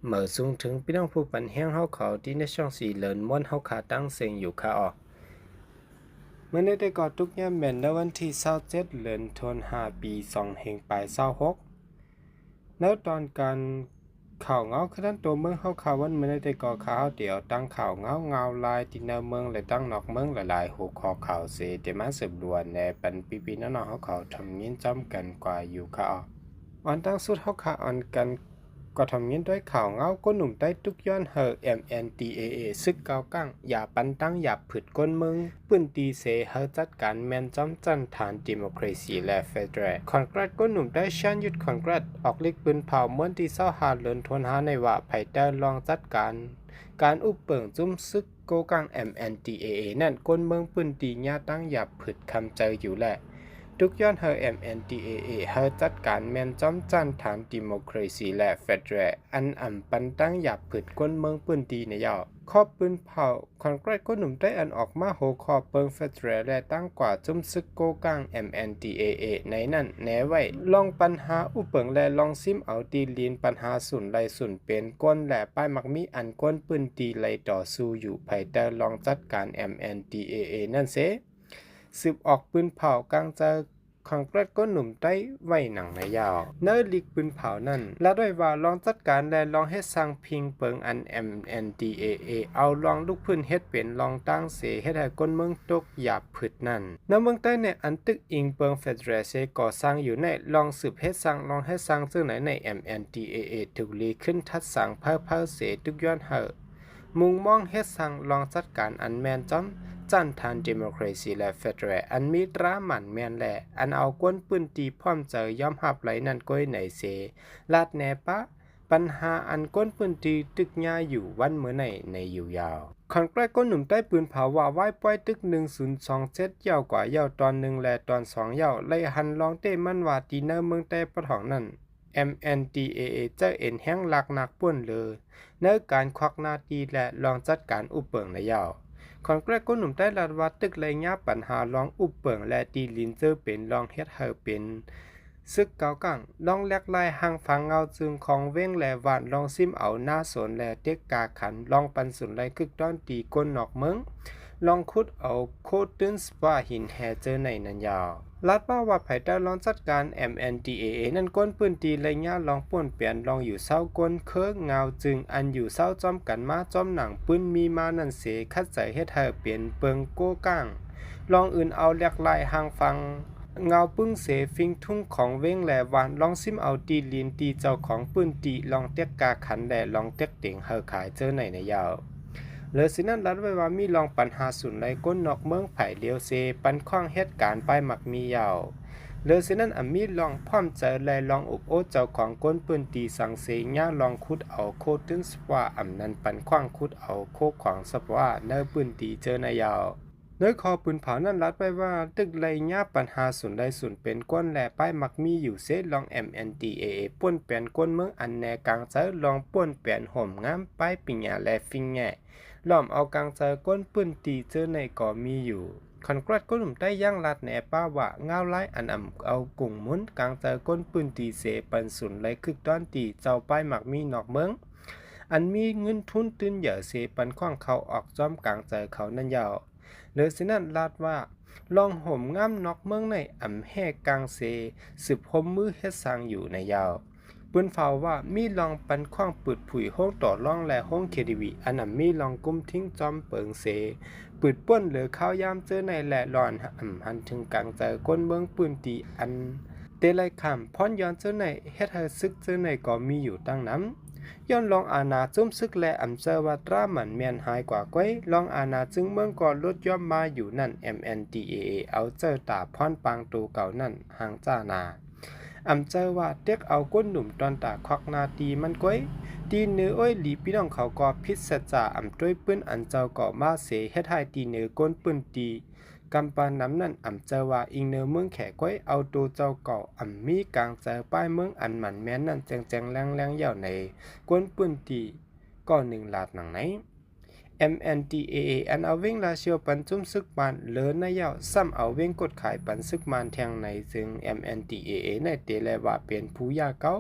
ເໝີສູງເຖິງພີ່ນ້ອງຜູ້ປັນແຮງເຮົາເຂົາ ທີ່ໃນຊ່ອງສີເລີນມ່ວນເຮົາຄາຕັ້ງເສັງຢູ່ຄະອອກ. ມື້ນີ້ໄດ້ກໍຕົກຍາມແມ່ນໃນວັນທີຊາວເຈັດ ເດືອນທັນວາ ປີສອງພັນປາຍຊາວຫົກ ໃນຕອນການຂ່າວເງົາຄືນັ້ນໂຕເມືອງເຮົາຄາ ວັນມື້ນີ້ໄດ້ກໍຂ້າເຮົາດຽວຕັ້ງຂ່າວເງົາງາວລາຍທີ່ໃນເມືອງ ແລະ ຕັ້ງນອກເມືອງຫຼາຍໆຫົວຂໍ້ຂ່າວເສ ໄດ້ມາສືບລວນແນໃຫ້ພີ່ໆນ້ອງໆເຮົາເຂົາທ່ອນຍິນພ້ອມກັນກວ່າຢູ່ຄະອອກ. ອັນຕັ້ງສຸດເຮົາຄາອັນກັນ ກໍທ່ອນຍິນດ້ວຍຂ່າວເງົາ ຄົນໜຸ່ມໄຕ້ຕຸກຍ້ອນໃຫ້ MNDAA ຊຶກເກົ່າກ້າງ ຢ່າປັນຕັ້ງຢາບຜືດຄົນເມືອງພື້ນທີ່ເສ ໃຫ້ຈັດການແມ່ນຈ້ອມຈັນທານ Democracy ແລະ Federal Congress ຄົນໜຸ່ມໄຕ້ຊຽງຍຸດ Congress ອອກລິກປືນເຜົາ ເມື່ອວັນທີຊາວຫ້າ ເດືອນທັນວານີ້ວ່າ ພາຍໃຕ້ລອງຈັດການ ການອຸບເປິງຈຸ້ມຊຶກ ໂກກາງ MNDAA ນັ້ນ ຄົນເມືອງພື້ນທີ່ຍາຕັ້ງຢາບຜືດຄຳໃຈຢູ່ແລະ ຕຸກຍ້ອນໃຫ້ MNDAA ໃຫ້ຈັດການແມ່ນຈ້ອມຈັນທານ Democracy ແລະ Federal ອັນອຳປັນຕັ້ງຢາບຜືດຄົນເມືອງພື້ນທີ່ໃນເຈົ້າ. ຂໍ້ປືນເຜົາ Congress ຄົນໜຸ່ມໄຕ້ອັນອອກມາຫົວຂໍ້ເປິງ Federal ແລະ ຕັ້ງກວ່າຈຸ້ມຊຶກໂກກາງ MNDAA ໃນນັ້ນແນໄວ້ ລອງປັນຫາອຸບເປິງ ແລະ ລອງຊິມເອົາທີ່ດິນ ປັນຫາສູນໄລ່ສູນເປັນ ກົນ ແລະ ປ້າຍໝາກມີ ອັນຄົນພື້ນທີ່ໄລ່ຕໍ່ສູ້ຢູ່ ພາຍໃຕ້ລອງຈັດການ MNDAA ນັ້ນເສ ສືບອອກປືນເຜົາກາງໃຈ Congress ຄົນໜຸ່ມໄຕ້ໄວ້ໜັງໃນຍາວ. ໃນລິກປືນເຜົານັ້ນ ລະດ້ວຍວ່າລອງຈັດການ ແລະ ລອງເຮັດສ້າງພິງເປິງ ອັນ MNDAA ເອົາລອງລຸກພື້ນເຮັດເປັນລອງຕັ້ງເສ ເຮັດໃຫ້ຄົນເມືອງຕົກຢາບຜືດນັ້ນ. ໃນເມືອງໃຕ້ໃນອັນຕຶກອີງເປິງ Federal ເສກໍ່ສ້າງຢູ່ໃນ ລອງສືບເຮັດສ້າງ ລອງເຮັດສ້າງເຊິ່ງໃນ ໃນ MNDAA ຖືກລີຂຶ້ນທັດສ້າງເຜີາເຜົາເສ ຕຸກຍ້ອນໃຫ້ມຸງມອງເຮັດສ້າງລອງຈັດການ ອັນແມ່ນຈ້ອມຈັນທານ Democracy ແລະ Federal ອັນມີຕາໝັ້ນແມ່ນ ແລະ ອັນເອົາຄົນພື້ນທີ່ພ້ອມໃຈຍອມຮັບໄຫຼນັ້ນກ້ວຍໃນເສ ລາດແນປະ ບັນຫາອັນຄົນພື້ນທີ່ຕຶກຍາຢູ່ວັນມື້ໃນໃນຢູ່ຍາວ. Congress ຄົນໜຸ່ມໄຕ້ປືນເຜົາວ່າ ວາຍປ່ອຍຕຶກໜຶ່ງສູນສອງເຈັດ ຍາວກວ່າຍາວຕອນໜຶ່ງ ແລະ ຕອນສອງຍາວ ໄລ່ຫັນລອງເຕະມັນວ່າ ທີ່ໃນເມືອງໃຕ້ປະທ້ອງນັ້ນ MNDAA ເຈົ້າເອັນແຮງຫຼັກນັກປ່ວນເລີ ໃນການຄວັກໜ້າທີ່ ແລະ ລອງຈັດການອຸບເປິງໃນຍາວ. Congress ຄົນໜຸ່ມໄຕ້ລາດວ່າ ຕຶກໄລ່ຍາປັນຫາລອງອຸບເປິງ ແລະ ທີ່ດິນເຈີເປັນລອງເຮັດໃຫ້ເປັນ ຊຶກເກົ່າກ້າງ ລອງແຫຼກໄລ່ຮ່າງຟັງເງົາຈຶ່ງຂອງເວັງ ແລະ ຫວ່ານລອງຊິມເອົານາສວນ ແລະ ເຕັກກາຂັນ ລອງປັນສູນໄລ່ຄຶກຕ້ອນຕີກົນນອກເມືອງ ລອງຂຸດເອົາໂຄດຕື່ນສະປາຫີນແຮ່ເຈີໃນນັ້ນຍາວ. ລາດວ່າ ວ່າພາຍໃຕ້ລອງຈັດການ MNDAA ນັ້ນ ຄົນພື້ນທີ່ໄລ່ຍາລອງປ່ວນແປນລອງຢູ່ເຊົາ ກົນເຄີເງົາຈຶ່ງ ອັນຢູ່ເຊົາຈ້ອມກັນມາ ຈ້ອມໜັງປືນມີມານັ້ນເສ ຂັດໃຈເຮັດໃຫ້ເປັນເປິງໂກກາງ ລອງອື່ນເອົາແຫຼກໄລ່ຮ່າງຟັງ ເງົາປຶ້ງເສ ຟິງທຸງຂອງເວັງ ແລະ ຫວ່ານລອງຊິມເອົາທີ່ດິນທີ່ເຈົ້າຂອງພື້ນທີ່ ລອງເຕັກກາຂັນ ແລະ ລອງເຕັກເຕັງເຮົາຂາຍເຈີໃນໃນຍາວ. ເລີເສນັ້ນ ລັດໄວ້ວ່າມີລອງປັນຫາສູນໄລ່ຄົນນອກເມືອງ ພາຍດຽວເສ ປັນຂວ້າງເຮັດການປ້າຍໝາກມີຍາວ. ເລີເສນັ້ນ ອຳມີລອງພ້ອມໃຈ ແລະ ລອງອົບໂອ້ເຈົ້າຂອງຄົນພື້ນທີ່ສັງເສຍ ຍາລອງຂຸດເອົາໂຄຕື່ນສະປວາ ອຳນັ້ນປັນຂວ້າງຂຸດເອົາໂຄຂອງສະປວາ ໃນພື້ນທີ່ເຈີໃນຍາວ. ໃນຂໍ້ປືນເຜົານັ້ນລັດໄວ້ວ່າ ຕຶກໄລ່ຍາປັນຫາສູນໄລ່ສູນເປັນຄົນ ແລະ ປ້າຍໝາກມີຢູ່ເສ ລອງ MNDAA ປ່ວນແປນຄົນເມືອງອັນແນກາງໃຈ ລອງປ່ວນແປນໂຮມງານ ປ້າຍປິນຍາ ແລະ ຟິງແງ່ ລ້ອມເອົາກາງໃຈຄົນພື້ນທີ່ເຈີໃນກໍມີຢູ່. ຄອນກຣາດ ຄົນໜຸ່ມໄຕ້ຍັງລາດແນປາວ່າ ງາວລາຍອັນອຳເອົາກຸງໝູນກາງໃຈຄົນພື້ນທີ່ເສ ປັນສູນໄລ່ຄຶກຕ້ອນຕີເຈົ້າປ້າຍໝາກມີນອກເມືອງ ອັນມີເງິນທຶນຕື່ນໃຫຍ່ເສ ປັນຂວ້າງເຂົ້າອອກຈ້ອມກາງໃຈເຂົານັ້ນຍາວ. ເລີເສນັ້ນລາດວ່າ ລອງໂຮມງານນອກເມືອງໃນອຳແຮກກາງເສ ສືບໂຮມມືເຮັດສ້າງຢູ່ໃນຍາວ. ປືນເຝົ້າວ່າ ມີລອງປັນຂວ້າງປືດຜຸຍໂຮງຕໍ່ລອງ ແລະ ໂຮງ KTV ອັນອຳມີລອງກຸມທິງຈອມເປິງເສ ປືດປ່ວນເຫຼືອຄາວຍາມເຈີໃນ ແລະ ລອງອຳຫັນເຖິງກາງໃຈຄົນເມືອງພື້ນທີ່ ອັນເຕໄລຂ້າມພອນຍ້ອນເຈີໃນ ເຮັດໃຫ້ຊຶກເຈີໃນກໍມີຢູ່ຕັ້ງນຳ. ຍ້ອນລອງອານາຈຸ້ມຊຶກ ແລະ ອຳເຈີວ່າຕາໝັ້ນແມ່ນຫາຍກວ່າກ້ວຍ ລອງອານາຈຶ່ງເມືອງກໍຫຼຸດຢ່ອມມາຢູ່ນັ້ນ MNDAA ເອົາເຈີຕາພອນປາງໂຕເກົ່ານັ້ນຫາງຈານາ ອຳເຈີວ່າເຕັກເອົາກົ້ນໜຸ່ມຕອນຕາຄວັກໜ້າທີ່ມັນກ້ວຍ ຕີເນີໂອ້ຍຫຼີພີ່ນ້ອງເຂົາກໍຜິດສັດຈາ ອຳໂຕຍປືນອັນເຈົ້າກໍມາເສ ເຮັດໃຫ້ຕີເນີຄົນພື້ນທີ່ ກຳປານນຳນັ້ນ ອຳເຈີວ່າອີງເນີເມືອງແຂກ້ວຍ ເອົາໂຕເຈົ້າເກົ່າ ອຳມີກາງໃຈປ້າຍເມືອງອັນໝັ້ນແມ່ນນັ້ນແຈ້ງໆແຈ້ງໆຢາວໃນ ຄົນພື້ນທີ່ກໍໜຶ່ງລາດໜັງໃນ. MNDAA ອັນເອົາເວງລາຊຽວປັນຈຸ້ມຊຶກມານເລີນນະຍາວ ຊ້ຳເອົາເວງກົດຂາຍປັນຊຶກມານແທງໃນ ຊຶ່ງ MNDAA ໃນເຕແລວ່າເປັນຜູ້ຢາເກົ່າ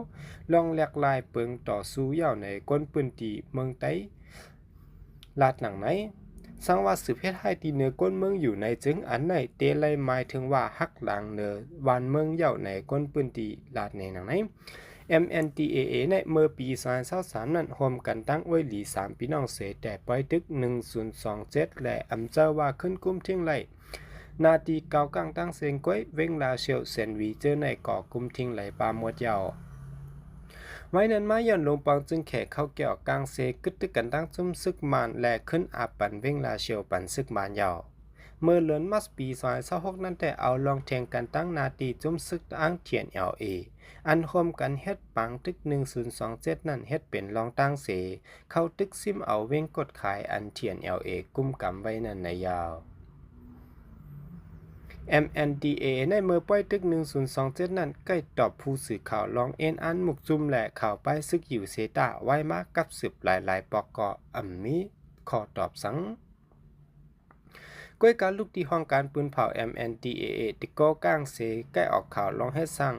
ລອງແຫຼກຫຼາຍເປິງຕໍ່ສູ້ຍາວໃນກົ້ນພື້ນທີ່ເມືອງໃຕ້ ລາດໜັງໃນ ສັງວ່າສືບເຮັດຮ້າຍທີ່ເໜືອກົ້ນເມືອງຢູ່ໃນ ຈຶ່ງອັນໃນເຕໄລໝາຍເຖິງວ່າຫັກຫຼັງເໜືອບ້ານເມືອງເຍົາໃນກົ້ນພື້ນທີ່ລາດໃນໜັງໃນ MNDAA ໃນເມື່ອປີສອງພັນຊາວສາມນັ້ນ ຮ່ວມກັນຕັ້ງອວຍຫຼີສາມພີ່ນ້ອງເສ ແຕ່ປ່ອຍຕຶກໜຶ່ງສູນສອງເຈັດ ແລະ ອຳເຈີວ່າຂຶ້ນກຸມເທິງໄລ ໜ້າທີ່ເກົ່າກາງຕັ້ງເຊງກ້ວຍ ເວງລາຊຽວ ແຊນວີ ເຈີໃນກໍກຸມເທິງໄລປາໝົດເຍົາ. ໄວນັ້ນມາ ຍ້ອນຫຼົງປອງຈຶ່ງແຂເຂົ້າກ່ຽວກາງເຊ ກຶດຕຶກກັນຕັ້ງຈຸ້ມຊຶກມານ ແລະ ຂຶ້ນອາບປັນເວງລາຊຽວປັນຊຶກມານເຍົາ. ເມື່ອເດືອນມາດປີສອງພັນຊາວຫົກນັ້ນແຕ່ ເອົາລອງແທງກັນຕັ້ງໜ້າທີ່ຈຸ້ມຊຶກທາງ TNLA ອັນຮ່ວມກັນເຮັດປາງຕຶກໜຶ່ງສູນສອງເຈັດນັ້ນ ເຮັດເປັນລອງຕັ້ງເຊ ເຂົ້າຕຶກຊິ້ມເອົາເວງກົດຂາຍອັນ TNLA ກຸມກຳໄວ້ນັ້ນໃນຍາວ. MNDAA ໃນເມື່ອປ່ອຍຕຶກໜຶ່ງສູນສອງເຈັດນັ້ນ ໃກ້ຕອບຜູ້ສື່ຂ່າວລອງເອັນອ່ານໝູ່ຈຸ້ມ ແລະ ຂ່າວປ້າຍຊຶກຢູ່ເຊຕາ ໄວ້ມາກັບສືບຫຼາຍໆປອກກໍອຳມີຂໍ້ຕອບສັງ. ກ້ວຍກາລຸກທີ່ຫ້ອງການປືນເຜົາ MNDAA ທີ່ກໍກາງເຊ ໃກ້ອອກຂ່າວລອງເຮັດສ້າງ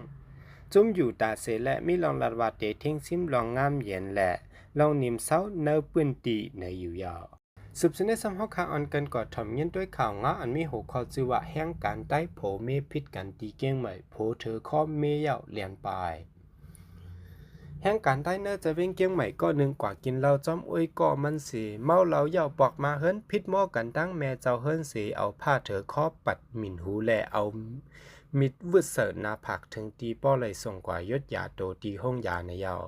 ຈຸ້ມຢູ່ຕາເຊ ແລະ ມີລອງລາດວ່າເຕເທັງຊິມລອງງາມເຢັນ ແລະ ລອງນິມເຊົາໃນພື້ນທີ່ໃນຢູ່ຍາວ. ສືບສະເໜີຊ້ຳຮອກຄາອອນກັນກໍຖ່ອມຍິນດ້ວຍຂ່າວງາວອັນມີຫົວຂໍ້ຊື່ວ່າ ແຮງການໃຕ້ຜົວເມຍຜິດກັນທີ່ກຽງໃໝ່ ຜົວເທີຄໍເມຍເຍົາລຽນປາຍ. ແຮງການໃຕ້ເນີຈະເວງກຽງໃໝ່ ກໍໜຶ່ງກວ່າກິນເຫຼົ້າຈ້ອມອວຍກໍມັນເສ ເມົາເຫຼົ້າເຍົາປອກມາເຮືອນ ຜິດໝໍກັນຕັ້ງແມ່ເຈົ້າເຮືອນເສ ເອົາຜ້າເທີຄໍປັດໝິ່ນຫູ ແລະ ເອົາມິດວືດໃສ່ໜ້າຜາກເຖິງທີ່ບໍ່ໄດ້ສົ່ງກວ່າຢຸດຢາໂຕທີ່ໂຮງຢາໃນເຍົາ.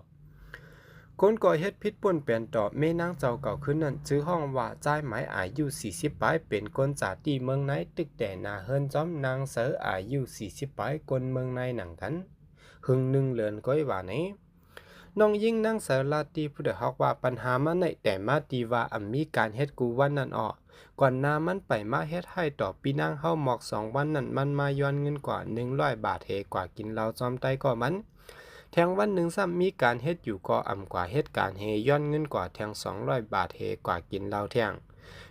ຄົນກໍ່ເຮັດຜິດປົນແປນຕໍ່ເມນາງເຈົ້າເກົ່າຄືນນັ້ນ ຊື່ຮ້ອງວ່າ ຈ່າຍໝາຍ ອາຍຸສີ່ສິບປາຍ ເປັນຄົນຈາຕິເມືອງໃນ ຕຶກແຕ່ໜ້າເຮືອນຈ້ອມນາງເສີ ອາຍຸສີ່ສິບປາຍ ຄົນເມືອງໃນໜັງກັນ ຫຶງໜຶ່ງເດືອນກ້ອຍວ່າໃນ. ນ້ອງຍິງນາງເສີລາຕີຜູ້ໄດ້ຮອກວ່າ ປັນຫາມາໃນແຕ່ມາທີ່ວ່າອຳມີການເຮັດກູວັນນັ້ນອອກ ກ່ອນໜ້າມັນໄປມາເຮັດຮ້າຍຕໍ່ພີ່ນາງເຮົາໝອກສອງວັນນັ້ນ ມັນມາຢອນເງິນກວ່າໜຶ່ງຮ້ອຍບາດເຮກວ່າກິນເຫຼົ້າຈ້ອມໃຕ້ກໍມັນ ແທງວັນໜຶ່ງຊ້ຳມີການເຮັດຢູ່ກໍອຳກວ່າເຮັດການເຮ ຍ້ອນເງິນກວ່າແທງສອງຮ້ອຍບາດເຮກວ່າກິນເຫຼົ້າແທງ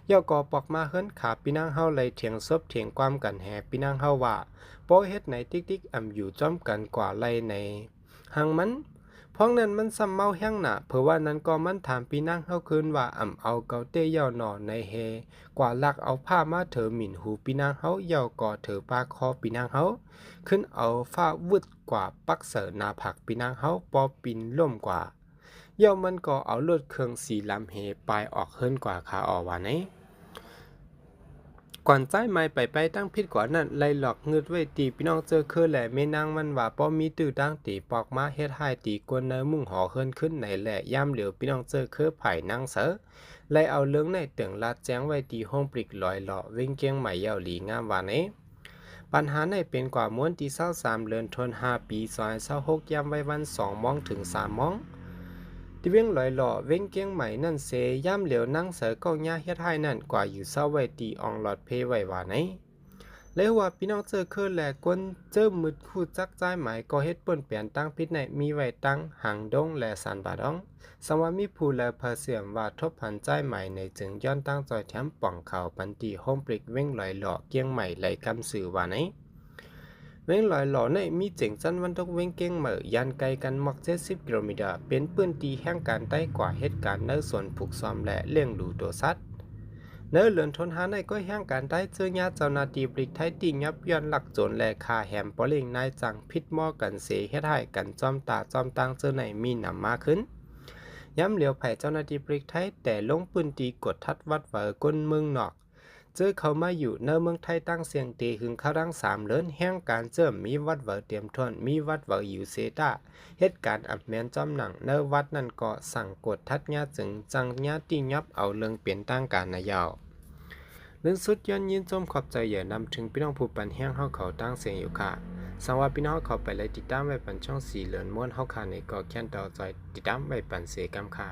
ເຍົາກໍປອກມາເຮືອນຂາພີ່ນາງເຮົາໄລ່ຖຽງສົບຖຽງຄວາມກັນແຮ ພີ່ນາງເຮົາວ່າ ບໍ່ເຮັດໃນຕິກໆ ອຳຢູ່ຈ້ອມກັນກວ່າໄລ່ໃນ ຫາງມັນ ພ້ອງນັ້ນມັນຊ້ຳເມົາແຮງໜ້າ ເຜີວ່ານັ້ນກໍມັນຖາມພີ່ນາງເຮົາຄືນວ່າ ອຳເອົາເກົາເຕະເຍົາໜໍ່ໃນເຮ ກວ່າລັກເອົາຜ້າມາເທີໝິ່ນຫູພີ່ນາງເຮົາ ເຍົາກໍເທີປາກຄໍພີ່ນາງເຮົາ ຂຶ້ນເອົາຜ້າວືດກວ່າປັກໃສ່ໜ້າຜາກພີ່ນາງເຮົາ ປໍປິ່ນລົ້ມກວ່າ ເຍົາມັນກໍເອົາລົດເຄື່ອງສີ່ລຳເຮປາຍອອກເຮືອນກວ່າຂາອອກວ່າໃນ. ກ່ອນຈ່າຍໝາຍໄປໄປທາງຜິດກວ່ານັ້ນ ໄລ່ຫຼອກງຶດໄວ້ທີ່ພີ່ນ້ອງເຈີເຄີ ແລະ ແມ່ນາງມັນວ່າບໍ່ມີຕື້ຕາງຕີ ປອກມາເຮັດຮ້າຍຕີຄົນໃນມຸ້ງຫໍເຮືອນຂຶ້ນໃນ ແລະ ຍາມຫຼຽວພີ່ນ້ອງເຈີເຄີ ຝ່າຍນາງເສີ ໄລ່ເອົາເລື່ອງໃນເຕີງລາດແຈ້ງໄວ້ທີ່ໂຮງປລິກຫຼອຍຫຼໍ່ ເວງກຽງໃໝ່ເຍົາວຫຼີງາມວ່າໃນ. ບັນຫາໃນເປັນກວ່າມື້ວັນທີຊາວສາມ ເດືອນທັນວາ ປີສອງພັນຊາວຫົກ ຍາມໄວວັນສອງໂມງເຖິງສາມໂມງ ທີ່ເວງຫຼອຍຫຼໍ່ ເວງກຽງໃໝ່ນັ້ນເສ ຍາມຫຼຽວນາງເສີກໍຍາເຮັດຮ້າຍນັ້ນ ກວ່າຢູ່ເຊົາໄວ້ທີ່ອ່ອງຫຼອດເພໄວ້ວ່າໃນ. ແລະ ຮູ້ວ່າພີ່ນ້ອງເຈີເຄີ ແລະ ຄົນເຈີມືດຮູ້ຈັກຈ່າຍໝາຍກໍ່ເຮັດປົນແປນທາງຜິດໃນ ມີໄວ້ທັງຫາງດົງ ແລະ ສານປາດອງ. ສັງວ່າມີຜູ້ລາວພາເຊື່ອມວ່າທົບພັນຈ່າຍໝາຍໃນ ຈຶ່ງຍ້ອນຕັ້ງຈອຍແຖມປ່ອງເຂົ້າພັນທີ່ໂຮງປລິກເວງຫຼອຍຫຼໍ່ ກຽງໃໝ່ ໄລ່ກຳຊື່ວ່າໃນ. ເວງຫຼອຍຫຼໍ່ໃນມີເຈັງຊັ້ນວັນຕົກເວງກຽງໃໝ່ ຢ່າງໄກກັນໝອກເຈັດສິບກິໂລແມັດ ເປັນພື້ນທີ່ແຮງການໄຕ້ກວ່າເຮັດການໃນສວນຜູກຊອມ ແລະ ລ້ຽງດູໂຕສັດ. ໃນເດືອນທັນວາໃນ ກໍແຮງການໄຕ້ເຈີຍາດເຈົ້າໜ້າທີ່ປະເທດໄທ ຕິຫຍັບຍ້ອນລັກໂຈນ ແລະ ຂ້າແຮມປໍເລັງນາຍຈ້າງ ຜິດໝໍກັນເສ ເຮັດຮ້າຍກັນຈ້ອມຕາຈ້ອມຕາງເຈີໃນມີນຳມາຂຶ້ນ. ຍາມຫຼຽວ ຝ່າຍເຈົ້າໜ້າທີ່ປະເທດໄທ ແຕ່ລົງພື້ນທີ່ກວດທັດວັດວາຄົນເມືອງນອກ ເຈີເຂົ້າມາຢູ່ໃນເມືອງໄທຕັ້ງສ່ຽງເຕຫຶງຄາວດັງສາມເດືອນ ແຮງການເຈີມີວັດວາຕຽມຖ້ວນ ມີວັດວາຢູ່ເຊຕາ ເຮັດການອຳແມ່ນຈ້ອມໜັງ ໃນວັດນັ້ນກໍສັ່ງກວດທັດຍາດຈຶ່ງຈັ່ງຍາດຕິຫຍັບເອົາເລື່ອງເປັນທາງການນະເຍົາ. ເລື່ອງສຸດ ຍ້ອນຍິນຊົມຂອບໃຈຢ່ານຳເຖິງພີ່ນ້ອງຜູ້ປັນແຮງເຮົາເຂົ້າຕັ້ງສ່ຽງຢູ່ຄ່າ. ສັງວ່າພີ່ນ້ອງເຮົາເຂົ້າໄປໄລ່ຕິດຕາມໄວ້ປັນຊ່ອງສີເຫຼືອງມ່ວນເຮົາຄ່າໃນ ກໍແຄ້ນຕໍ່ຈອຍຕິດຕາມໄວ້ປັນເສກຳຄ່າ.